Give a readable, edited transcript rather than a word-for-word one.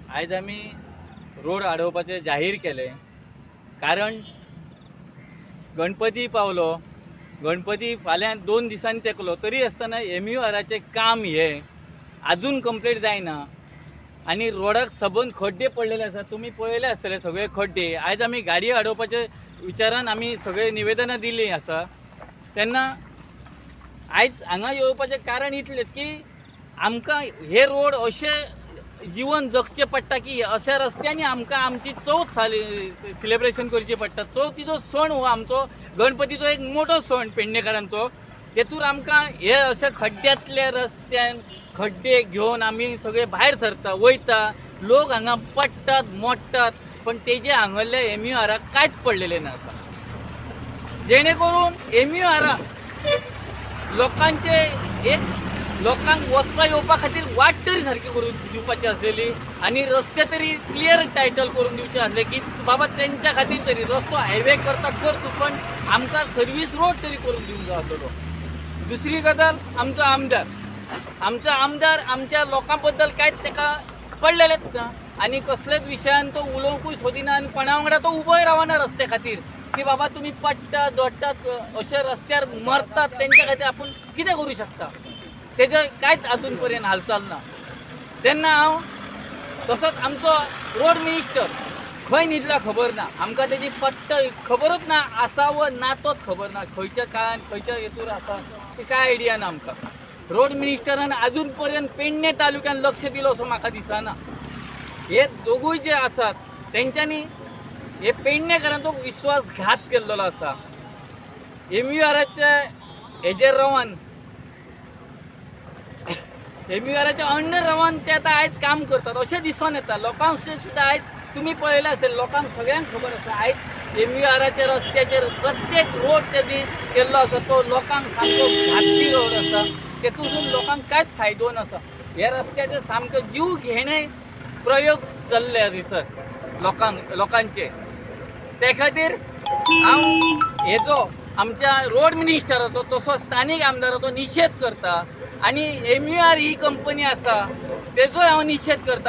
आयज आमी रोड आडोवपाचें जाहीर केलें, कारण गणपती पावलो. गणपती फाल्यां 2 दिसांनी तेकलो, तरी आसतना एमयूआराचें काम हें आजून कंप्लीट जायना आनी रोडाक सबंद खड्डे पडलेले आसा. तुमी पळयले आसतले सगळे खड्डे. आयज आमी गाडी आडोवपाचे विचारान आमी सगळे निवेदनां दिल्लीं आसा. तेन्ना आयज हांगा येवपाचें कारण इतलेंच की आमकां हे रोड अशें जिवन जगचें पडटा की अशा रस्त्यांनी आमकां आमची चवथ सिलेब्रेशन करची पडटा. चवथीचो सण हो आमचो गणपतीचो एक मोठो सण पेडणेकारांचो. तेतूर आमकां हे अशे खड्ड्यांतल्या रस्त्यान खड्डे घेवन आमी सगळे भायर सरता वयता. लोक हांगा पडटात, मोडटात, पण तेजे हांगरल्या एमयूआराक कांयच पडलेलें ना आसा. जेणे करून एमयूआराक लोकांचे एक लोकांक वचपा येवपा खातीर वाट तरी सारकी करून दिवपाची आसलेली आनी रस्ते तरी क्लियर टायटल करून दिवचे आसले की बाबा तेंच्या खातीर तरी रस्तो हायवे करता कर तूं, पण आमकां सर्वीस रोड तरी करून दिवंक जाय आसलेलो. दुसरी गजाल, आमचो आमदार, आमचो आमदार आमच्या लोकां बद्दल कांयच ताका पडलेलेंच ना आनी कसलेच विशयान तो उलोवंकूय सोदिना आनी कोणा वांगडा तो उबोय रावना रस्त्या खातीर की बाबा तुमी पडटात, दोडटात, अशे रस्त्यार मरतात, तेंच्या खातीर आपूण कितें करूं शकता. तेजे कांयच अजून पर्यंत हालचाल ना. तेन्ना हांव तसोच आमचो रोड मिनिस्टर खंय न्हिदला खबर ना आमकां, तेजी पट्ट खबरूच ना, आसा व ना तोच खबर ना, खंयच्या काळान खंयच्या हेतूर आसा ती कांय आयडिया ना आमकां. रोड मिनिस्टरान अजून पर्यंत पेडणे तालुक्यान लक्ष दिलो असो म्हाका दिसना. हे दोगूय जे आसात तेंच्यांनी हे पेडणेकारांचो विश्वासघात केल्लो आसा. एमयूआराच्या हेजेर रावन, एमयूआराच्या अंडर रावन ते आतां आयज काम करतात अशें दिसून येता लोकांक सुद्दां. आयज तुमी पळयलें आसतलें, लोकांक सगळ्यांक खबर आसा, आयज एमयूआराच्या रस्त्याचेर प्रत्येक रोड तेणी केल्लो आसा तो लोकांक सामको घातकी रोड आसा. तेतून लोकांक कांयच फायदो नासा. ह्या रस्त्याचे सामको जीव घेणे प्रयोग चल्ले दिसत लोकांक लोकांचे. ते खातीर हांव हेजो आमच्या रोड मिनिस्टराचो तसोच स्थानीक आमदाराचो निशेध करता आनी एमयूआर ही कंपनी आसा तेजोय हांव निशेध करता.